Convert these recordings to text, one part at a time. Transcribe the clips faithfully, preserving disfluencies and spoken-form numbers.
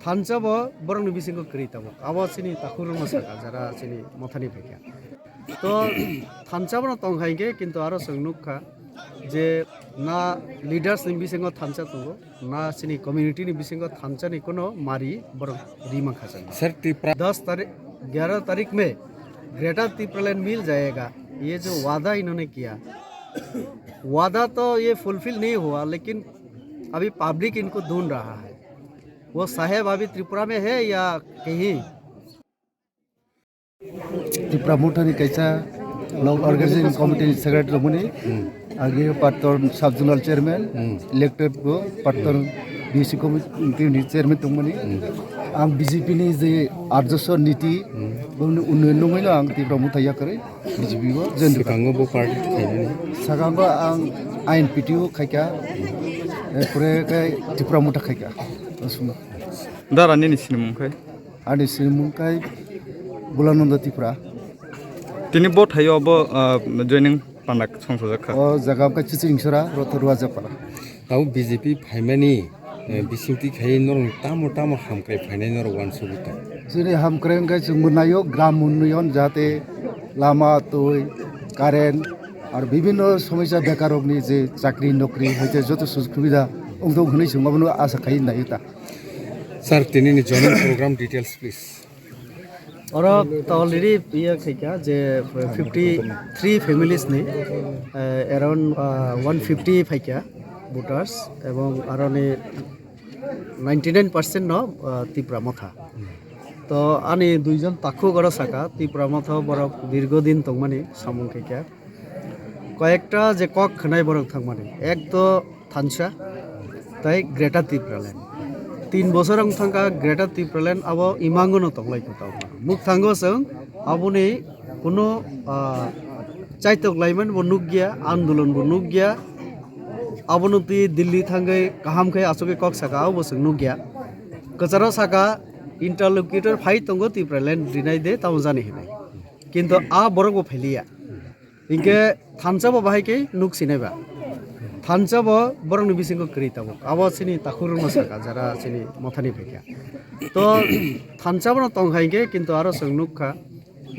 Thansa bo borokni bisingo kwrwi tabuk. Abo chini takhukrokno sakha, jara chini mothani phaikha. To thansa bono tongkha hinkhe, kintu aro chwng nukha je na leaders ni bisingo thansa tongo, na chini community ni bisingo thansa ni kono mari borok ri mankha chwng. Sir, Tripura dos tarik, ग्यारह तारीख में ग्रेटर तिप्रालैंड मिल जाएगा, ये जो वादा इन्होंने किया, वादा तो ये फुलफिल नहीं हुआ, लेकिन अभी पब्लिक इनको ढूंढ रहा है। वो साहेब अभी त्रिपुरा में है या कहीं? Tipra Motha ni kaisa nok organizing committee ni secretary romani, agi Pattor sub zonal chairman, elected bo Pattor B C committee ni chairman tongmani. Ang B J P ni je arjoso niti, boni unnayon nungwi no ang Tipra Motha yakarwi B J P bo join. Swkango bo party khainani. Swkango ang I N P T o khaika, erpore khe Tipra Motha khaika. Dara nini sinimung khai? Ani sinimung khai Bulananda Tripura. Tini bo thaio bo, ah, joining panda songsajak kha. O jaga wngkha Chichingsora, Rotho Ruajapara. Tabo B J P phaimani, eh, bisingtwi khai norok tamo tamo hamkrai phainai norok uansugwi tong. Chini hamkrai wngkha chwngbo naio gram unnayon jahate lama, twi, current, ar bibhinno somosya bekarrokni je chakri nokri hoite joto sujog subida wngthok hwnwi chwng abono asa khai naio ta. Sir, tinini joining program details, please. Oro to already iya khaika je fifty three families ni, eh, around, ah, one fifty phaika voters, ebong aroni ninety nine percent no, ah, Tipra Motha. To ani duijon takhuk oro saka, Tipra Motha borok dirgo din tongmani samung khaika. Koyekta je kok khwnai borok thangmani, ek to thansa, tai Greater Tipraland. Tin bosor wng thangkha Greater Tipraland abo imangono tonglai kha tongma. Mukthango chwng aboni kuno, ah, chaitok laimani bo nukya, andolon bo nukya. Abono twi Delhi thangwi kaham khe achugwi kok saka, abo bo chwng nukya. Kwcharo saka interlocutor phai tongo Tipraland rinai de tamo jani hinwi. Kintu a borok bo phailiya. Hinkhe thansa bo bahai khe nuk sinai ba. Thansa bo borokni bisingo kwrwi tabuk. Abo chini takhukrokno sakha, jara chini mothani phaikha. To thansa bono tongkha hinkhe, kintu aro chwng nukha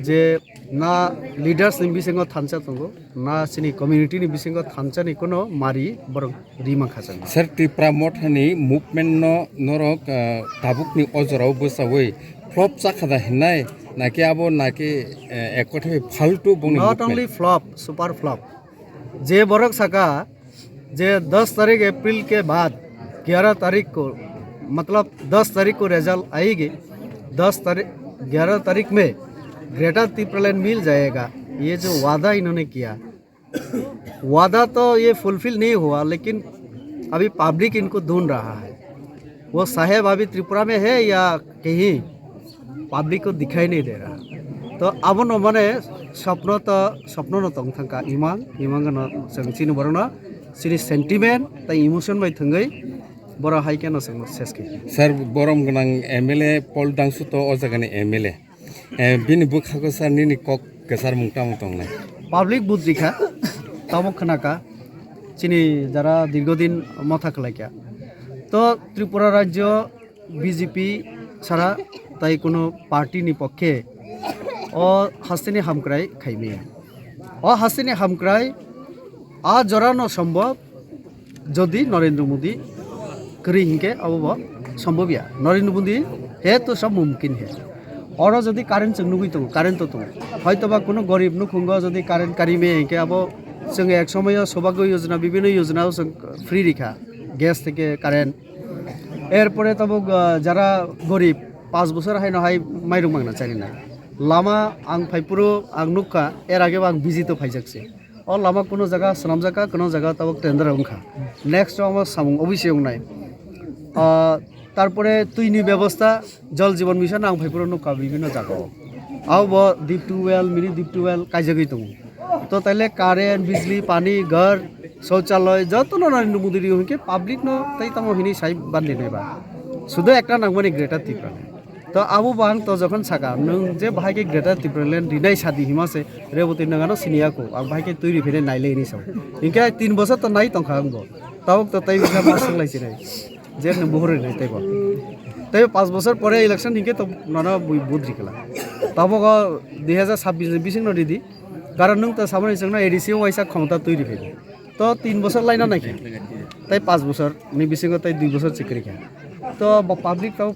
je na leaders ni bisingo thansa tongo, na chini community ni bisingo thansa ni kono mari borok ri mankha chwng. Sir, Tipra Mothani movement no norok, ah, tabukni o jorao bwchaui flop chakha da hinai, naki abo naki, eh, ek kotha bai faltu bongni movement? Not only flop, super flop. Je borok saka je दस तारीख अप्रैल के बाद ग्यारह तारीख को, मतलब दस तारीख को रिजल्ट आएगी, दस तारीख, ग्यारह तारीख में ग्रेटर तिप्रालैंड मिल जाएगा, ये जो वादा इन्होंने किया, वादा तो ये फुलफिल नहीं हुआ, लेकिन अभी पब्लिक इनको ढूंढ रहा है। वो साहेब अभी त्रिपुरा में है या कहीं, पब्लिक को दिखाई नहीं दे रहा। तो abono mane swpno to, swpno no tong thangkha imang, imang no chwng chini borok no chini sentiment tai emotion bai thwngwi borok hai khe no chwng ses khe. Sir, borom gwnang M L A Paul Dangsu to o jagani M L A. Eh, bini bwkhago sir nini kok kwcharmung tamo tongnai? Public budrikha, tamo khwnakha, chini jara dirgodin motha khlaikha. To Tripura rajyo B J P sara tai kuno party ni pokkhe o hasteni hamkrai khaimaya. O hasteni hamkrai a jora no sombhob, jodi Narendra Modi kwrwi hinkhe abo bo sombobya. Narendra Modi hai to sab mumkin hai. Oro jodi current chwng nugwi tongo, current to tongo. Hoitoba kuno gorib nukhungo jodi current kari maya hinkhe abo chwng ek somoyo Saubhagya Yojana, bibhinno yojana o chwng free rikha, gas theke current. Erpore tabuk, ah, jara gorib, panch bosor haino hai mairung mangna charinai. Lama ang phaiphuru ang nukha, er age bo ang visit o phaijak se. O lama kuno jaga swnamjak kha, kuno jaga tabuk tender wngkha. Next o omo samung obviously wngnai. Ah, tarpore twini bebosta, Jal Jeevan Mission ang phaiphuru nukha bibhinno jaga o. Abo bo deep tubewell, mini deep tubewell kaijagwi tongo. To taile current, bijli, pani, ghar, shouchalay jotono Narendra Modi rio hinkhe public no tai tamo hinwi sai bandi nai ba. Sudo ekta nangmani Greater Tipraland. To abo bo ang to jokhon saka, nwng je bahai khe Greater Tipraland rinai sadi hima se, Reboti nwng ano siniya ko, ang bahai khe twi riphinai naile hinwi sao. Hinkhe tin bosor to nai tongkha ang bo. Tabuk to tai bisa ma swng lai sinai. Jer ni buhur ni tei bo. Tei pas bosor pore election hinkhe to nono bui budri kala. Tabo go dui hazar sabbish ni bising no ridi. Karon nung to saboni chwngno A D C o waisa khomta twi riphi. To tin bosor laina naikhe. Tei pas bosor ni bisingo tei dui bosor chikri kha. To bo public to